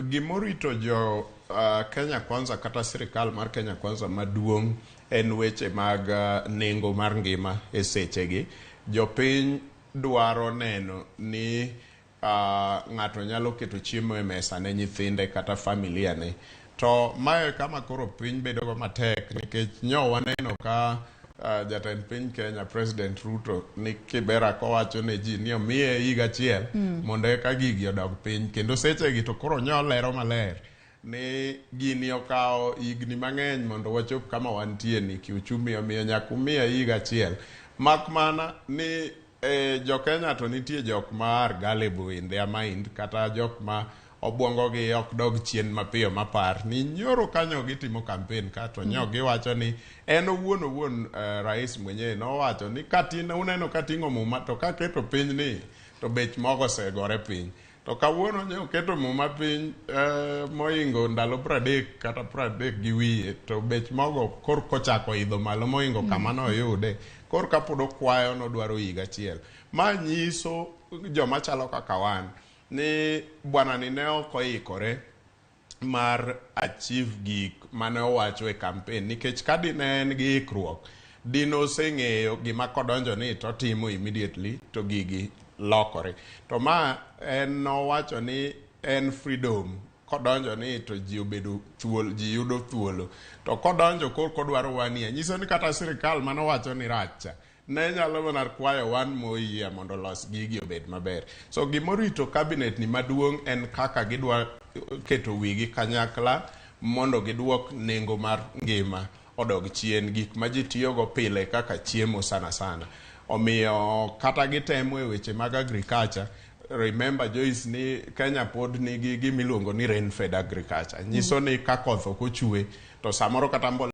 Gimorito jo Kenya Kwanza kata sirikal mar Kenya Kwanza maduong' en weche mag nengo mar ngima e sechegi. Jopiny dwaro neno ni ng'ato nyalo keto chiemo e mesa ne nyithinde kata familia ne. To mae kama koro piny bedo go matek nikech nyo waneno ka jatend piny Kenya, President Ruto, ni Kibera kowacho ne ji ni omiye higa achiel mondo eka gigi odog piny. Kendo sechegi to koro nyo lero maler ni gini okawo higni mang'eny mondo wachop kama wantie ni kiuchumi, omiyo nyaka umiya higa achiel. Mak mana ni jo Kenya to nitie jok ma are gullible in their mind, kata jok ma obwongo gi ok dog chien mapiyo mapar ni nyoro kanyo gitimo campaign ka to nyo giwacho ni en owuon owuon, rais mwenyewe nowacho ni katin uneno kating'o muma to kaketo piny ni to bech mogo osegore piny. To kawuono ne oketo muma piny moingo ndalo 30 kata 30 gi wiye, to bech mogo kor kochako idho malo moingo kama noyude. Kor kapod okwayo nodwaro higa achiel. Ma nyiso joma chalo kaka wan ni bwana ni ne ok oikore mar achieve gik mane owacho e campaign, nikech ka dine en gi ikruok, dine oseng'eyo gima kodonjo ni to otimo immediately to gigi lokore. To ma en nowacho ni en freedom, kodonjo ni to ji obedo thuolo, ji yudo thuolo. To kodonjo kor kodwaro one year, nyiso ni kata sirikal manowacho ni rach cha ne nyalo mana kwayo one more year mondo olos gigi obed maber. So gimorito cabinet ni maduong' en kaka gidwa keto wigi kanyakla mondo giduok nengo mar ngima odog chien, gik ma ji tiyogo pile kaka chiemo sana sana. Omiyo kata gitemo e weche mag agriculture, remember, Joyce, ni Kenya pod nigi gimiluongo ni rain fed agriculture. Nyiso ni ka koth ok ochwe to samoro kata mbolea